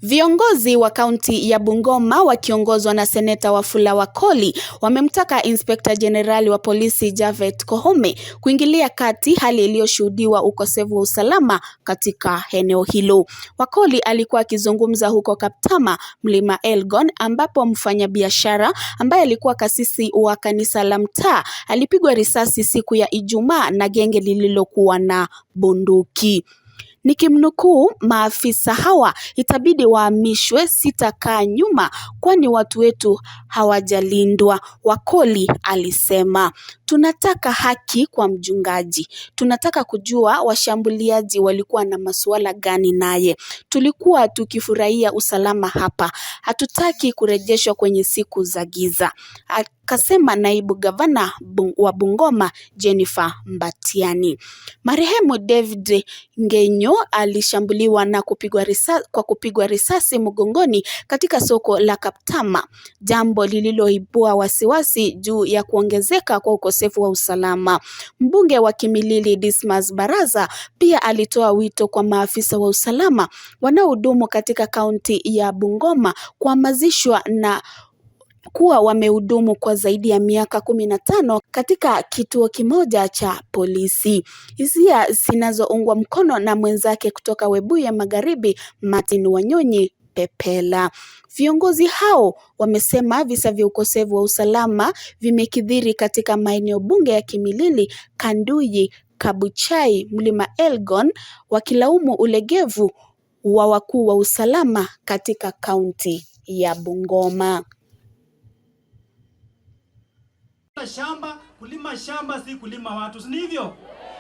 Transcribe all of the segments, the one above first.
Viongozi wa kaunti ya Bungoma wakiongozwa na Seneta Wafula Wakoli wamemtaka Inspekta Jenerali wa polisi Japhet Koome kuingilia kati hali iliyoshuhudiwa ukosefu wa usalama katika eneo hilo. Wakoli alikuwa akizungumza huko Kaptama, Mlima Elgon, ambapo mfanyabiashara ambaye alikuwa kasisi wa kanisa la mtaa alipigwa risasi siku ya Ijumaa na genge lililokuwa na bunduki. Nikimnukuu, maafisa hawa itabidi wahamishwe, sitakaa nyuma kwani watu wetu hawajalindwa, Wakoli alisema. Tunataka haki kwa mchungaji. Tunataka kujua washambuliaji walikuwa na masuala gani naye. Tulikuwa tukifurahia usalama hapa. Hatutaki kurejeshwa kwenye siku za giza, akasema naibu gavana wa Bungoma Jennifer Mbatiany. Marehemu David Ngenyo alishambuliwa na kupigwa risasi, kwa kupigwa risasi mgongoni katika soko la Kaptama, jambo lililoibua wasiwasi juu ya kuongezeka kwa ukosefu wa usalama. Mbunge wa Kimilili Dismas Baraza pia alitoa wito kwa maafisa wa usalama wanaohudumu katika kaunti ya Bungoma kuhamasishwa na kuwa wamehudumu kwa zaidi ya miaka 15 katika kituo kimoja cha polisi. Hisia zinazoungwa mkono na mwenzake kutoka Webuye Magharibi Martin Wanyonyi Pepela. Viongozi hao wamesema visa vya ukosefu wa usalama vimekithiri katika maeneo bunge ya Kimilili, Kanduyi, Kabuchai, Mlima Elgon, wakilaumu ulegevu wa wakuu wa usalama katika kaunti ya Bungoma. Shamba, kulima shamba si kulima watu, si hivyo?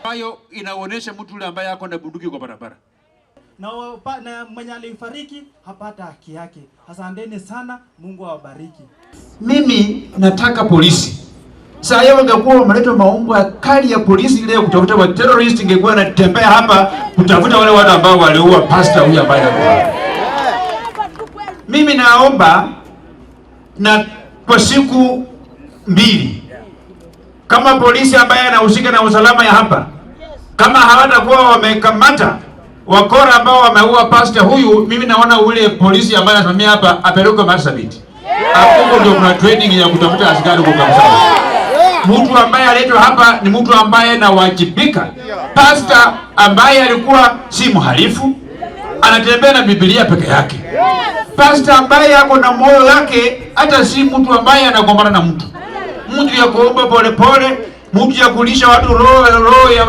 Hayo inaonyesha mtu yule ambaye ako na bunduki kwa barabara. Na mwenye alifariki hapata haki yake. Asanteni sana, Mungu awabariki. Mimi nataka polisi. Saa hiyo wangekuwa wameleta maumbwa kali ya polisi ile kutafuta wa terrorist, ingekuwa natembea hapa kutafuta wale watu ambao waliua pastor huyu ambaye alikuwa. Mimi naomba na kwa siku 2 kama polisi ambaye anahusika na usalama ya hapa, kama hawatakuwa wamekamata wakora ambao wameua pastor huyu, mimi naona ule polisi ambaye anasimamia hapa apelekwe Marsabit. Hapo ndio kuna training ya kutafuta askari huko kabisa. Mtu ambaye aletwa hapa ni mtu ambaye anawajibika. Pastor ambaye alikuwa si mhalifu, anatembea na Biblia peke yake. Pastor ambaye ako na moyo yake, hata si mtu ambaye anagombana na mtu. Mtu ya kuomba polepole, mtu ya kulisha watu roho ya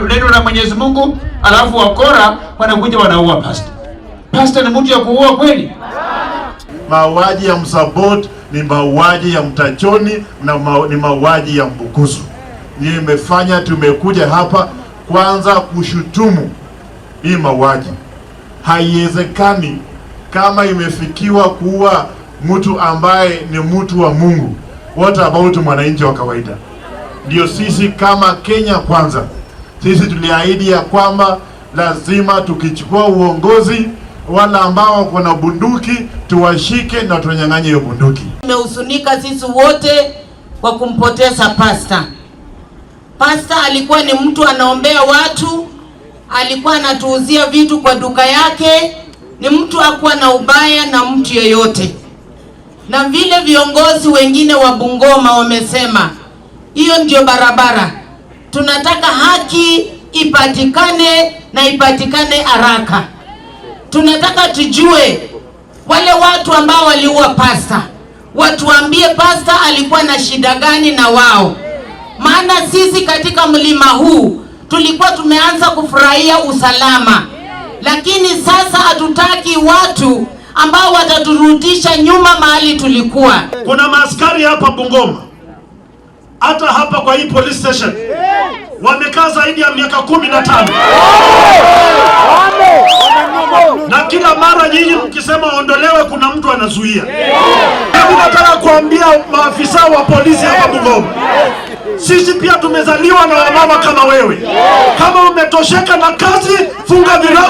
neno la Mwenyezi Mungu, alafu wakora wanakuja wanaua pastor. Pastor ni mtu ya kuua kweli? Mauaji ya Msabot ni mauaji ya Mtachoni na ni mauaji ya Mbukusu. Nimefanya tumekuja hapa kwanza kushutumu hii mauaji. Haiwezekani kama imefikiwa kuua mtu ambaye ni mtu wa Mungu, what about mwananchi wa kawaida? Ndio sisi kama Kenya Kwanza, sisi tuliahidi ya kwamba lazima tukichukua uongozi, wale ambao wako na bunduki tuwashike na tunyang'anye hiyo bunduki. Tumehuzunika sisi wote kwa kumpoteza pasta. Pasta alikuwa ni mtu anaombea watu, alikuwa anatuuzia vitu kwa duka yake, ni mtu hakuwa na ubaya na mtu yeyote. Na vile viongozi wengine wa Bungoma wamesema, hiyo ndio barabara. Tunataka haki ipatikane na ipatikane haraka. Tunataka tujue wale watu ambao waliua pasta, watuambie pasta alikuwa na shida gani na wao. Maana sisi katika mlima huu tulikuwa tumeanza kufurahia usalama, lakini sasa hatutaki watu ambao wataturudisha nyuma mahali tulikuwa. Kuna maaskari hapa Bungoma, hata hapa kwa hii police station wamekaa zaidi ya miaka 15, na kila mara nyinyi mkisema waondolewe, kuna mtu anazuia. Hebu nataka kuambia maafisa wa polisi hapa Bungoma, sisi pia tumezaliwa na wamama kama wewe. Kama umetosheka na kazi, funga virago.